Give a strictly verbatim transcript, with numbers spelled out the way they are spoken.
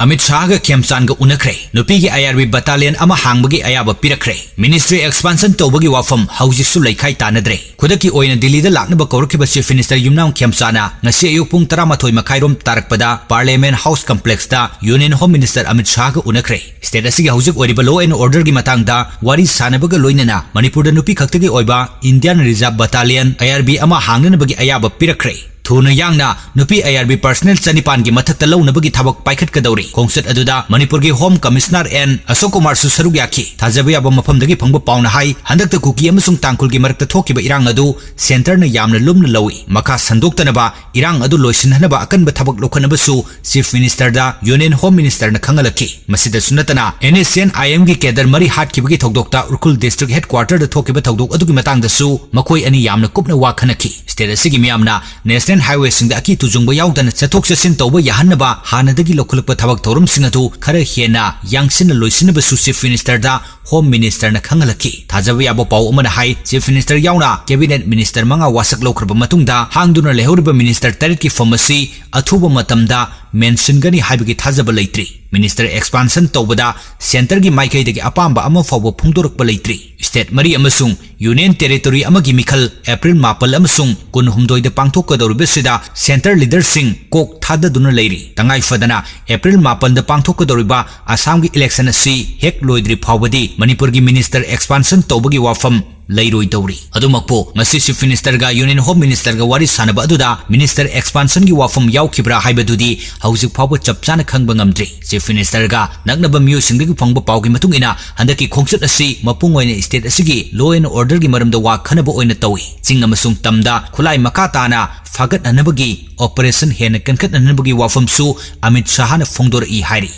ꯑꯃꯤꯠ ꯁꯥꯍꯒ ꯈꯦꯝꯆꯥꯟꯒ ꯎꯅꯈ꯭ꯔꯦ꯫ ꯅꯨꯄꯤꯒꯤ IRB battalion ꯑꯃ ꯍꯥꯡꯕꯒꯤ ꯑꯌꯥꯕ ꯄꯤꯔꯛꯈ꯭ꯔꯦ꯫ Ministry expansion ꯇꯧꯕꯒꯤ ꯋꯥꯐꯝ ꯍꯧꯖꯤꯛꯁꯨ ꯂꯩꯈꯥꯏ ꯇꯥꯅꯗ꯭ꯔꯦ꯫ ꯈꯨꯗꯛꯀꯤ ꯑꯣꯏꯅ ꯗꯤꯜꯂꯤꯗ ꯂꯥꯛꯅꯕ ꯀꯧꯔꯛꯈꯤꯕ Chief Minister ꯌꯨꯝꯅꯥꯝ ꯈꯦꯝꯆꯥꯟꯅ ꯉꯁꯤ ꯑꯌꯨꯛ ꯄꯨꯡ ꯇꯔꯥꯃꯥꯊꯣꯏ ꯃꯈꯥꯏꯔꯣꯝ ꯇꯥꯔꯛꯄꯗ Parliament House Complexꯇ Union Home Minister Amit ꯁꯥꯍꯒ ꯎꯅꯈ꯭ꯔꯦ꯫ State ꯑꯁꯤꯒꯤ ꯍꯧꯖꯤꯛ ꯑꯣꯏꯔꯤꯕ law and orderꯒꯤ ꯃꯇꯥꯡꯗ ꯋꯥꯔꯤ ꯁꯥꯅꯕꯒ ꯂꯣꯏꯅꯅ ꯃꯅꯤꯄꯨꯔꯗ ꯅꯨꯄꯤ ꯈꯛꯇꯒꯤ ꯑꯣꯏꯕ Indian Reserve Battalion, IRB, ꯑꯃ ꯍꯥꯡꯅꯅꯕꯒꯤ ꯑꯌꯥꯕ ꯄꯤꯔꯛꯈ꯭ꯔꯦ꯫ ꯊꯨꯅ ꯌꯥꯡꯅ ꯅꯨꯄꯤ IRB personnel ꯆꯅꯤꯄꯥꯟꯒꯤ ꯃꯊꯛꯇ ꯂꯧꯅꯕꯒꯤ ꯊꯕꯛ ꯄꯥꯏꯈꯠꯀꯗꯧꯔꯤ꯫ ꯈꯣꯡꯆꯠ ꯑꯗꯨꯗ ꯃꯅꯤꯄꯨꯔꯒꯤ Home Commissioner N ꯑꯁꯣꯛ ꯀꯨꯃꯥꯔꯁꯨ ꯁꯔꯨꯛ ꯌꯥꯈꯤ꯫ ꯊꯥꯖꯕ ꯌꯥꯕ ꯃꯐꯝꯗꯒꯤ ꯐꯪꯕ ꯄꯥꯎꯅ ꯍꯥꯏ, ꯍꯟꯗꯛꯇ ꯀꯨꯀꯤ ꯑꯃꯁꯨꯡ ꯇꯥꯡꯈꯨꯜꯒꯤ ꯃꯔꯛꯇ ꯊꯣꯛꯈꯤꯕ ꯏꯔꯥꯡ ꯑꯗꯨ centreꯅ ꯌꯥꯝꯅ ꯂꯨꯝꯅ ꯂꯧꯏ꯫ ꯃꯈꯥ ꯁꯟꯗꯣꯛꯇꯅꯕ ꯏꯔꯥꯡ ꯑꯗꯨ ꯂꯣꯏꯁꯤꯟꯅꯅꯕ ꯑꯀꯟꯕ ꯊꯕꯛ ꯂꯧꯈꯠꯅꯕꯁꯨ Chief Ministerꯗ Union Home Ministerꯅ ꯈꯪꯍꯜꯂꯛꯈꯤ꯫ ꯃꯁꯤꯗꯁꯨ ꯅꯠꯇꯅ, NSCN-IMꯒꯤ cadre ꯃꯔꯤ ꯍꯥꯠꯈꯤꯕꯒꯤ ꯊꯧꯗꯣꯛꯇ ꯎꯈ꯭ꯔꯨꯜ district headquarterꯗ ꯊꯣꯛꯈꯤꯕ ꯊꯧꯗꯣꯛ ꯑꯗꯨꯒꯤ ꯃꯇꯥꯡꯗꯁꯨ ꯃꯈꯣꯏ ꯑꯅꯤ ꯌꯥꯝꯅ ꯀꯨꯞꯅ ꯋꯥ ꯈꯟꯅꯈꯤ꯫ State ꯑꯁꯤꯒꯤ ꯃꯤꯌꯥꯝꯅ national highwayꯁꯤꯡꯗ ꯑꯀꯤ ꯇꯨꯖꯨꯡꯕ ꯌꯥꯎꯗꯅ ꯆꯠꯊꯣꯛ ꯆꯠꯁꯤꯟ ꯇꯧꯕ ꯌꯥꯍꯟꯅꯕ ꯍꯥꯟꯅꯗꯒꯤ ꯂꯧꯈꯠꯂꯛꯄ ꯊꯕꯛ ꯊꯧꯔꯝꯁꯤꯡ ꯑꯗꯨ ꯈꯔ ꯍꯦꯟꯅ ꯌꯥꯡꯁꯤꯟꯅ ꯂꯣꯏꯁꯤꯟꯅꯕꯁꯨ Chief Ministerꯗ Home Ministerꯅ ꯈꯪꯍꯜꯂꯛꯈꯤ꯫ ꯊꯥꯖꯕ ꯌꯥꯕ ꯄꯥꯎ ꯑꯃꯅ ꯍꯥꯏ, Chief Minister ꯌꯥꯎꯅ cabinet minister ꯃꯉꯥ ꯋꯥꯁꯛ ꯂꯧꯈ꯭ꯔꯕ ꯃꯇꯨꯡꯗ ꯍꯥꯡꯗꯨꯅ ꯂꯩꯍꯧꯔꯤꯕ minister ꯇꯔꯦꯠꯀꯤ ꯐꯝ ꯑꯁꯤ ꯑꯊꯨꯕ ꯃꯇꯝꯗ ꯃꯦꯟꯁꯤꯟꯒꯅꯤ ꯍꯥꯏꯕꯒꯤ ꯊꯥꯖꯕ ꯂꯩꯇ꯭ꯔꯤ꯫ Minister expansion ꯇꯧꯕꯗ centreꯒꯤ ꯃꯥꯏꯀꯩꯗꯒꯤ ꯑꯄꯥꯝꯕ ꯑꯃ ꯐꯥꯎꯕ ꯐꯣꯡꯗꯣꯔꯛꯄ ꯂꯩꯇ꯭ꯔꯤ꯫ State ꯃꯔꯤ ꯑꯃꯁꯨꯡ Union Territory ꯑꯃꯒꯤ ꯃꯤꯈꯜ April ꯃꯥꯄꯜ ꯑꯃꯁꯨꯡ ꯀꯨꯟꯍꯨꯝꯗꯣꯏꯗ ꯄꯥꯡꯊꯣꯛꯀꯗꯧꯔꯤꯕꯁꯤꯗ centre leaderꯁꯤꯡ ꯀꯣꯛ ꯊꯥꯗꯗꯨꯅ ꯂꯩꯔꯤ꯫ ꯇꯉꯥꯏ ꯐꯗꯅ April ꯃꯥꯄꯜꯗ ꯄꯥꯡꯊꯣꯛꯀꯗꯧꯔꯤꯕ ꯑꯁꯥꯝꯒꯤ election ꯑꯁꯤ ꯍꯦꯛ ꯂꯣꯏꯗ꯭ꯔꯤ ꯐꯥꯎꯕꯗꯤ ꯃꯅꯤꯄꯨꯔꯒꯤ minister expansion ꯇꯧꯕꯒꯤ ꯋꯥꯐꯝ ꯂꯩꯔꯣꯏꯗꯧꯔꯤ꯫ ꯑꯗꯨꯃꯛꯄꯨ ꯉꯁꯤ Chief Ministerꯒ Union Home Ministerꯒ ꯋꯥꯔꯤ ꯁꯥꯟꯅꯕ ꯑꯗꯨꯗ minister expansionꯒꯤ ꯋꯥꯐꯝ ꯌꯥꯎꯈꯤꯕ꯭ꯔꯥ ꯍꯥꯏꯕꯗꯨꯗꯤ ꯍꯧꯖꯤꯛ ꯐꯥꯎꯕ ꯆꯞ ꯆꯥꯅ ꯈꯪꯕ ꯉꯝꯗ꯭ꯔꯤ꯫ Chief Ministerꯒ ꯅꯛꯅꯕ ꯃꯤꯑꯣꯏꯁꯤꯡꯗꯒꯤ ꯐꯪꯕ ꯄꯥꯎꯒꯤ ꯃꯇꯨꯡ ꯏꯟꯅ, ꯍꯟꯗꯛꯀꯤ ꯈꯣꯡꯆꯠ ꯑꯁꯤ ꯃꯄꯨꯡ ꯑꯣꯏꯅ state ꯑꯁꯤꯒꯤ law and orderꯒꯤ ꯃꯔꯝꯗ ꯋꯥ ꯈꯟꯅꯕ ꯑꯣꯏꯅ ꯇꯧꯏ꯫ ꯆꯤꯡ ꯑꯃꯁꯨꯡ ꯇꯝꯗ ꯈꯨꯠꯂꯥꯏ ꯃꯈꯥ ꯇꯥꯅ ꯐꯥꯒꯠꯅꯅꯕꯒꯤ operation ꯍꯦꯟꯅ ꯀꯟꯈꯠꯅꯅꯕꯒꯤ ꯋꯥꯐꯝꯁꯨ ꯑꯃꯤꯠ ꯁꯥꯍꯅ ꯐꯣꯡꯗꯣꯔꯛꯏ ꯍꯥꯏꯔꯤ꯫